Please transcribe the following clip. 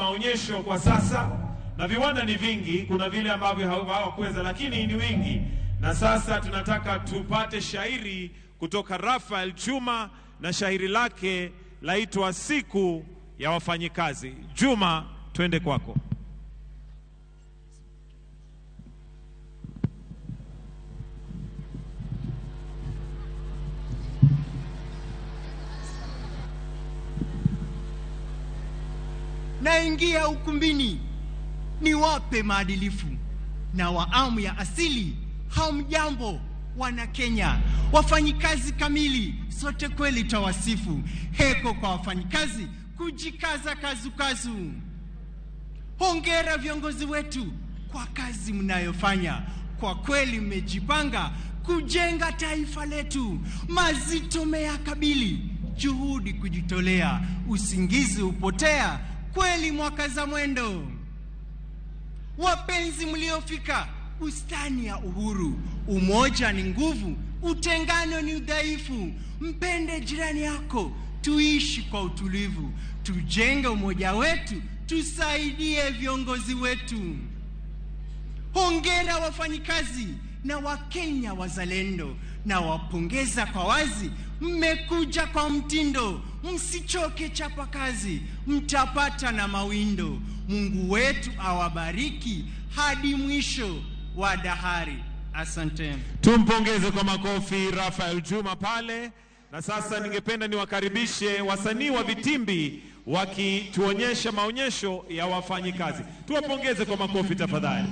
maonyesho kwa sasa, na viwanda ni vingi, kuna vile ambavyo hawakuweza, lakini ni wingi. Na sasa tunataka tupate shairi kutoka Rafael Juma, na shairi lake laitwa Siku ya Wafanyikazi. Juma, twende kwako. Naingia ukumbini niwape maadilifu na waamu ya asili. Hamjambo wana Kenya, wafanyikazi kamili, sote kweli tawasifu. Heko kwa wafanyikazi kujikaza kazukazu. Hongera viongozi wetu kwa kazi mnayofanya, kwa kweli mmejipanga kujenga taifa letu. Mazito meyakabili, juhudi kujitolea, usingizi upotea, kweli mwaka za mwendo. Wapenzi mliofika bustani ya uhuru, umoja ni nguvu, utengano ni udhaifu. Mpende jirani yako, tuishi kwa utulivu, tujenge umoja wetu, tusaidie viongozi wetu. Hongera wafanyikazi na Wakenya wazalendo, na wapongeza kwa wazi, mmekuja kwa mtindo, msichoke chapa kazi, mtapata na mawindo. Mungu wetu awabariki hadi mwisho wa dahari. Asante. Tumpongeze kwa makofi Rafael Juma pale. Na sasa ningependa niwakaribishe wasanii wa vitimbi wakituonyesha maonyesho ya wafanyikazi. Tuwapongeze kwa makofi tafadhali.